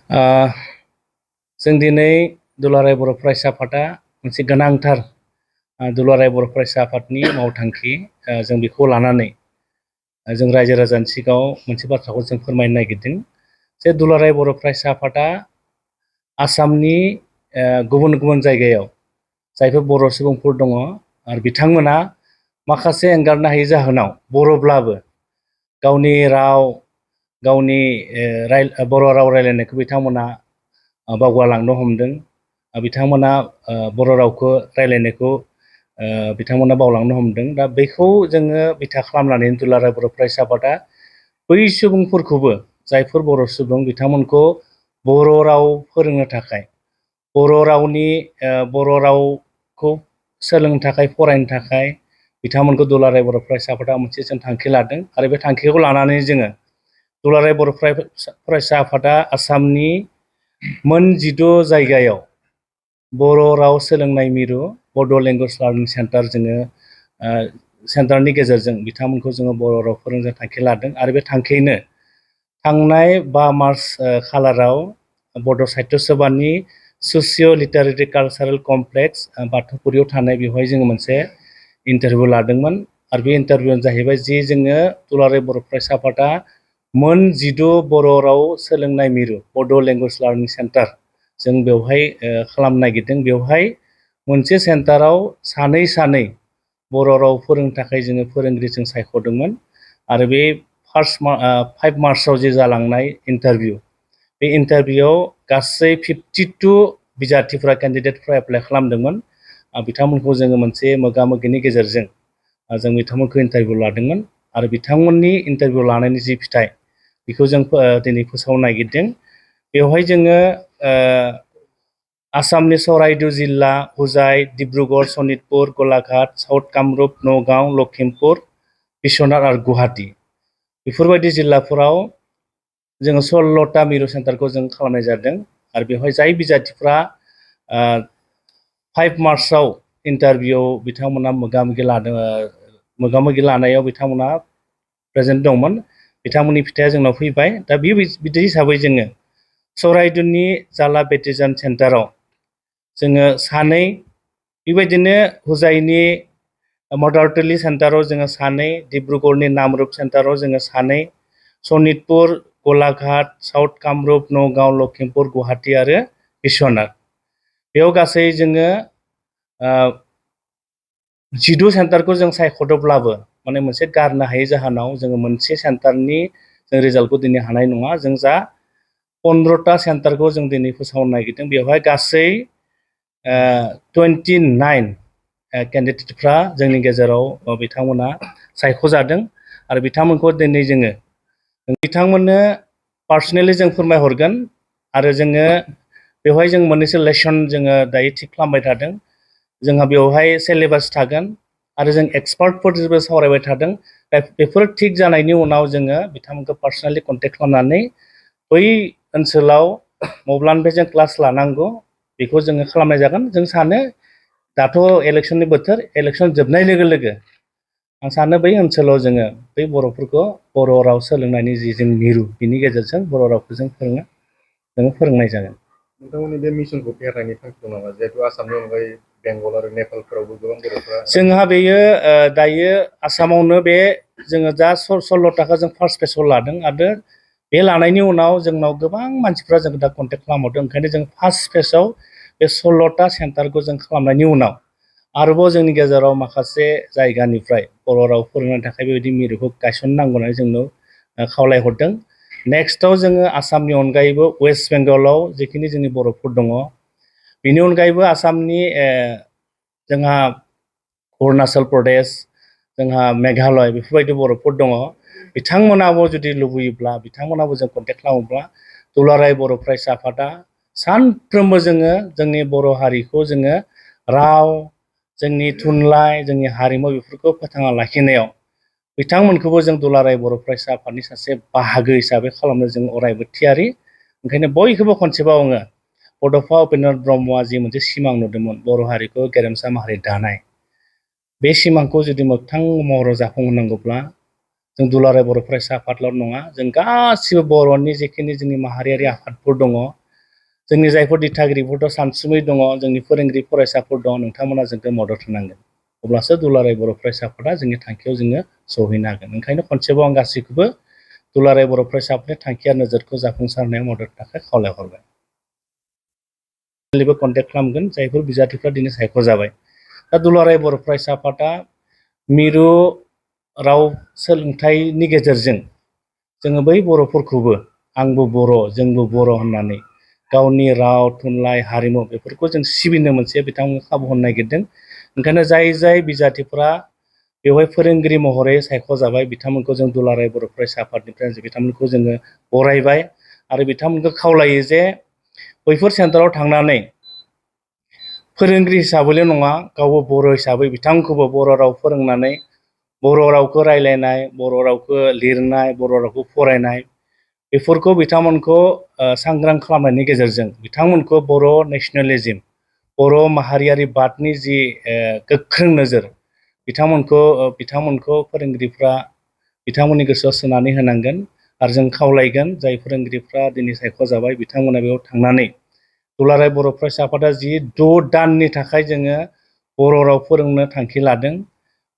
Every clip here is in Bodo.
ओ जों दिनै दुलाराय बर' फरायसा आफादा मोनसे गोनांथार दुलाराय बर' फरायसा आफादनि मावथांखि जों बेखौ लानानै जों रायजो राजानि सिगाङाव मोनसे बाथ्राखौ जों फोरमायनो नागिरदों जे दुलाराय बर' फरायसा आफादा आसामनि गुबुन गुबुन जायगायाव जायफोर बर' सुबुंफोर दङ आरो बिथांमोना माखासे एंगारनो हायै जाहोनाव बर'ब्लाबो गावनि राव गावनि बर' राव रायलायनायखौ बिथांमोना बावगारलांनो हमदों बिथांमोना बर' रावखौ रायलायनायखौ बिथांमोना बावलांनो हमदों दा बेखौ जोङो बिथा खालामनानै दुलाराय बर' फरायसा आफादा बै सुबुंफोरखौबो जायफोर बर' सुबुं बिथांमोनखौ बर' राव फोरोंनो थाखाय बर' रावखौ सोलोंनो थाखाय फरायनो थाखाय बिथांमोनखौ दुलाराय बर' फरायसा आफादा मोनसे जों थांखि लादों आरो बे थांखिखौ लानानै जोङो दुलाराय बर' फरायसा आफादा आसामनि मोन 16 जायगायाव बर' राव सोलोंनाय मिरु बड' लेंगुवेज लार्निं सेन्टार जोङो सेन्टारनि गेजेरजों बिथांमोनखौ जोङो बर' राव फोरोंनो थांखि लादों आरो बे थांखियैनो थांनाय 5 मार्च खालाराव बड' साहित्य सभानि ससिय' लिटारेरि कालचारेल कमप्लेक्स बाथौफुरियाव थानाय बेवहाय जोङो मोनसे इन्टारभिउ लादोंमोन आरो बे इन्टारभिउआनो जाहैबाय जि जोङो दुलाराय बर' फरायसा आफादा मोन 16 बर' राव सोलोंनाय मिरु बड' लेंगुवेज लार्निं सेन्टार जों बेवहाय खालामनो नागिरदों बेवहाय मोनसे सेन्टाराव सानै बर' राव फोरोंनो थाखाय जोङो फोरोंगिरि जों सायख'दोंमोन आरो बे 5 मार्चआव जे जालांनाय इन्टारभिउ बे इन्टारभिउआव गासै 52 बिजाथिफोरा केन्डिडेटफ्रा एप्लाइ खालामदोंमोन बिथांमोनखौ जोङो मोनसे मोगा-मोगिनि गेजेरजों जों बिथांमोनखौ इन्टारभिउ लादोंमोन आरो बिथांमोननि इन्टारभिउ लानायनि जि फिथाइ बेखौ जों दिनै फोसावनो नागिरदों बेवहाय जोङो आसामनि चराइदेउ जिल्ला हुजाइ डिब्रुगड़ सनितपुर गलाघाट साउथ कामरुप नगाँव लखिमपुर बिश्वनाथ आरो गुवाहाटी बेफोरबायदि जिल्लाफोराव जोङो 16टा मिरु सेन्टारखौ जों खालामनाय जादों आरो बेवहाय जाय बिजाथिफ्रा 5 मार्चआव इन्टारभिउआव बिथांमोना मोगा-मोगि लानायाव बिथांमोना प्रेजेन्ट दंमोन बिथांमोननि फिथाइया जोंनाव फैबाय दा बे बिदि हिसाबै जोङो चराइदेउनि जाला बेटेजन सेन्टाराव जोङो सानै बेबायदिनो हुजाइनि मदारटेलि सेन्टाराव जोङो सानै डिब्रुगड़नि नामरुप सेन्टाराव जोङो सानै सनितपुर गलाघाट साउथ कामरुप नगाँव लखिमपुर गुवाहाटी आरो बिश्वनाथ बेयाव गासै जोङो 16 सेन्टारखौ जों सायख'दोंब्लाबो माने मोनसे गारनो हायै जाहोनाव जोङो मोनसे सेन्टारनि जों रिजाल्टखौ दिनै हानाय नङा जों जा 15टा सेन्टारखौ जों दिनै फोसावनो नागिरदों बेवहाय गासै 29 केन्डिडेटफ्रा जोंनि गेजेराव बिथांमोना सायख'जादों आरो बिथांमोनखौ दिनै जोङो बिथांमोननो पार्सनेलि जों फोरमायहरगोन आरो जोङो बेवहाय जों मोननैसो लेसन जोङो दायो थिग खालामबाय थादों जोंहा बेवहाय सिलेबास थागोन आरो जों एक्सपार्टफोरजोंबो सावरायबाय थादों बेफोर थिग जानायनि उनाव जोङो बिथांमोनखौ पार्सनेलि कन्टेक्ट खालामनानै बै ओनसोलाव मब्लानिफ्राय जों क्लास लानांगौ बेखौ जोङो खालामनाय जागोन जों सानो दाथ' इलेक्सननि बोथोर इलेक्सन जोबनाय लोगो लोगो आं सानो बै ओनसोलाव जोङो बै बर'फोरखौ बर' राव सोलोंनायनि जि जों मिरु बिनि गेजेरजों बर' रावखौ जों फोरोंनाय जागोन नोंथांमोननि बे मिशनखौ फेहेरनायनि थांखि दं नामा जिहेतु आसामनि अनगायै बेंगल आरो नेपालफोरावबो गोबां बर'फ्रा जोंहा बेयो दायो आसामावनो बे जोङो दा 16टाखौ जों फार्स्ट फेजआव लादों आरो बे लानायनि उनाव जोंनाव गोबां मानसिफ्रा जों दा कन्टेक्ट खालामहरदों ओंखायनो जों फार्स्ट फेजआव बे 16टा सेन्टारखौ जों खालामनायनि उनाव आरोबाव जोंनि गेजेराव माखासे जायगानिफ्राय बर' राव फोरोंनो थाखाय बेबायदि मिरुखौ गायसननांगौ होननानै जोंनो खावलायहरदों नेक्स्टआव जोङो आसामनि अनगायैबो वेस्ट बेंगलाव जिखिनि जोंनि बर'फोर दङ बेनि अनगायैबो आसामनि जोंहा अरुणाचल प्रदेश जोंहा मेघालय बेफोरबायदि बर'फोर दङ बिथांमोनाबो जुदि लुबैयोब्ला बिथांमोनाबो जों कन्टेक्ट खालामोब्ला दुलाराय बर' फरायसा आफादा सानफ्रोमबो जोङो जोंनि बर' हारिखौ जोङो राव जोंनि थुनलाइ जोंनि हारिमु बेफोरखौ फोथांना लाखिनायाव बिथांमोनखौबो जों दुलाराय बर' फरायसा आफादनि सासे बाहागो हिसाबै खालामनो जों अरायबो थियारि ओंखायनो बयखौबो खनसेबाव आङो बड'फा उपेन्द्र ब्रह्मआ जि मोनसे सिमां नुदोंमोन बर' हारिखौ गेरेमसा माहारि दानाय बे सिमांखौ जुदि मोगथां महराव जाफुंहोनांगौब्ला जों दुलाराय बर' फरायसा आफादल' नङा, जों गासिबो बर'नि जिखिनि जोंनि माहारियारि आफादफोर दङ, जोंनि जायफोर दिथागिरिफोर दं, सानसुमै दङ, जोंनि फोरोंगिरि फरायसाफोर दं, नोंथांमोना जोंखौ मदद होनांगोन। अब्लासो दुलाराय बर' फरायसा आफादा जोंनि थांखियाव जोङो सहैनो हागोन। ओंखायनो खनसेबाव आं गासैखौबो दुलाराय बर' फरायसा आफादनि थांखि आरो नोजोरखौ जाफुंसारनायाव मदद थाखाय खावलायहरबाय। कन्टेक्ट खालामगोन जायफोर बिजाथिफ्रा दिनै सायख'जाबाय। दा दुलाराय बर' फरायसा आफादा मिरु राव सोलोंथाइनि गेजेरजों जोङो बै बर'फोरखौबो आंबो बर', जोंबो बर' होननानै गावनि राव, थुनलाइ, हारिमु बेफोरखौ जों सिबिनो मोनसे बिथांमोननो खाबु होनो नागिरदों। ओंखायनो जाय बिजाथिफ्रा बेवहाय फोरोंगिरि महरै सायख'जाबाय बिथांमोनखौ जों दुलाराय बर' फरायसा आफादनिफ्राय बिथांमोनखौ जोङो बरायबाय आरो बिथांमोनखौ खावलायो जे बैफोर सेन्टाराव थांनानै फोरोंगिरि हिसाबैल' नङा, गावबो बर' हिसाबै बिथांमोनखौबो बर' राव फोरोंनानै बर' रावखौ रायज्लायनाय, बर' रावखौ लिरनाय, बर' रावखौ फरायनाय बेफोरखौ बिथांमोनखौ सांग्रां खालामनायनि गेजेरजों बिथांमोनखौ बर' नेसनेलिज्म, बर' माहारियारि बादनि जि गोख्रों नोजोर बिथांमोनखौ फोरोंगिरिफ्रा बिथांमोननि गोसोआव सोनानै होनांगोन। आरो जों खावलायगोन जाय फोरोंगिरिफ्रा दिनै सायख'जाबाय बिथांमोना बेयाव थांनानै दुलाराय बर' फरायसा आफादा जि 6 दाननि थाखाय जोङो बर' राव फोरोंनो थांखि लादों,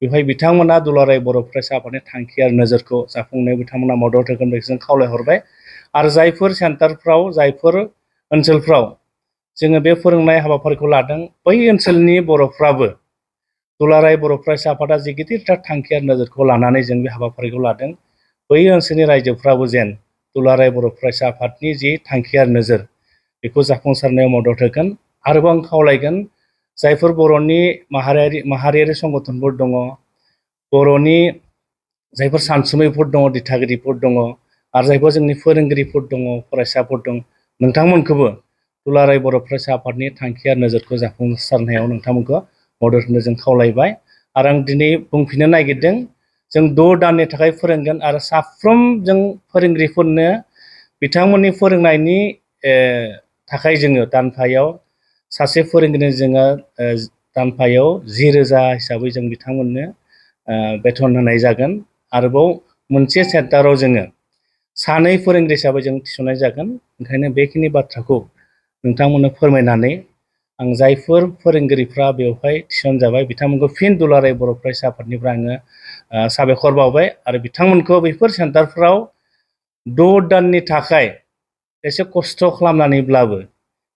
बेवहाय बिथांमोना दुलाराय बर' फरायसा आफादनि थांखि आरो नोजोरखौ जाफुंनायाव बिथांमोना मदद होगोन बेखौ जों खावलायहरबाय। आरो जायफोर सेन्टारफ्राव, जायफोर ओनसोलफ्राव जोङो बे फोरोंनाय हाबाफारिखौ लादों, बै ओनसोलनि बर'फ्राबो दुलाराय बर' फरायसा आफादा जि गिदिरथार थांखि आरो नोजोरखौ लानानै जों बे हाबाफारिखौ लादों, बै ओनसोलनि रायजोफ्राबो जेन दुलाराय बर' फरायसा आफादनि जि थांखि आरो नोजोर बेखौ जाफुंसारनायाव मदद होगोन। आरोबाव आं खावलायगोन जायफोर बर'नि माहारियारि संगठनफोर दङ, बर'नि जायफोर सानसुमैफोर दङ, दिथागिरिफोर दङ, आरो जायफोर जोंनि फोरोंगिरिफोर दङ, फरायसाफोर दं, नोंथांमोनखौबो दुलाराय बर' फरायसा आफादनि थांखि आरो नोजोरखौ जाफुंसारनायाव नोंथांमोनखौ मदद होनो जों खावलायबाय। आरो आं दिनै बुंफिननो नागिरदों, जों 6 दाननि थाखाय फोरोंगोन आरो साफ्रोम जों फोरोंगिरिफोरनो बिथांमोननि फोरोंनायनि थाखाय जोङो दानफायाव सासे फोरोंगिरिनो जोङो दानफायाव 10,000 हिसाबै जों बिथांमोननो बेथन होनाय जागोन। आरोबाव मोनसे सेन्टाराव जोङो 2 फोरोंगिरि हिसाबै जों थिसननाय जागोन। ओंखायनो बेखिनि बाथ्राखौ नोंथांमोननो फोरमायनानै आं जायफोर फोरोंगिरिफ्रा बेवहाय थिसनजाबाय बिथांमोनखौ फिन दुलाराय बर' फरायसा आफादनिफ्राय आङो साबायखर बावबाय आरो बिथांमोनखौ बेफोर सेन्टारफ्राव 6 दाननि थाखाय एसे खस्थ' खालामनानैब्लाबो,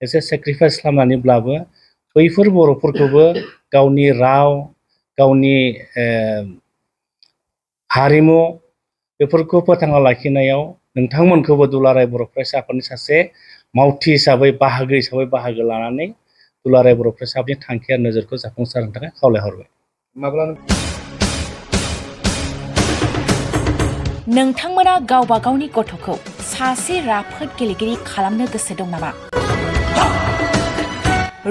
एसे सेक्रिफाइस खालामनानैब्लाबो बैफोर बर'फोरखौबो गावनि राव, गावनि हारिमु बेफोरखौ फोथांना लाखिनायाव नोंथांमोनखौबो दुलाराय बर' फरायसा आफादनि सासे मावथि हिसाबै, बाहागो लानानै दुलाराय बर' फरायसा आफादनि थांखि आरो नोजोरखौ जाफुंसारनो थाखाय खावलायहरबाय। नोंथांमोना गावबा गावनि गथ'खौ सासे राफोद गेलेगिरि खालामनो गोसो दं नामा?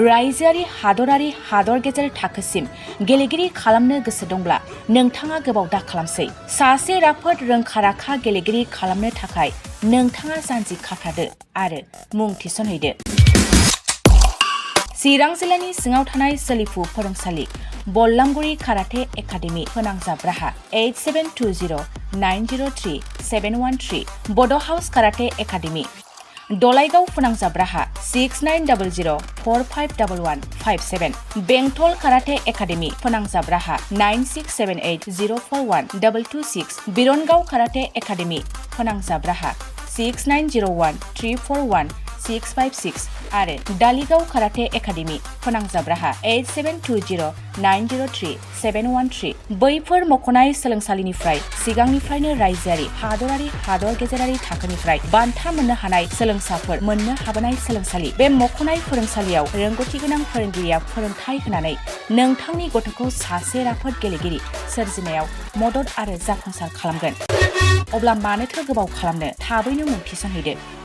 रायजोआरि, हादरारि, हादर गेजेर थाखोसिम गेलेगिरि खालामनो गोसो दंब्ला नोंथाङा गोबाव दा खालामसै। सासे राफोद रोंखा-राखा गेलेगिरि खालामनो थाखाय नोंथाङा जानजि खाफ्रादो आरो मुं थिसनहैदो। चिरां जिल्लानि सिङाव थानाय सोलिफु फोरोंसालि बल्लामगुरि काराटे एकाडेमि फोनांजाब राहा 8720903713 बड' हाउस काराटे एकाडेमि दलाइगाव फोनांजाब राहा 6900451157 बेंटल काराटे एकाडेमि फोनांजाब राहा 9678041226 बिरनगाव काराटे एकाडेमि फोनांजाब राहा 6901341656 आरो दालिगाव काराटे एकाडेमि फोनांजाब राहा 8720903713 बैफोर मख'नाय सोलोंसालिनिफ्राय सिगांनिफ्रायनो रायजोआरि, हादरारि, हादर गेजेरारि थाखोनिफ्राय बान्था मोननो हानाय सोलोंसाफोर मोननो हाबोनाय सोलोंसालि। बे मख'नाय फोरोंसालियाव रोंगौथि गोनां फोरोंगिरिया फोरोंथाय होनानै नोंथांनि गथ'खौ सासे राफोद गेलेगिरि सोरजिनायाव मदद आरो जाफुंसार खालामगोन। अब्ला मानोथो गोबाव खालामनो, थाबैनो मुं थिसनहैदो।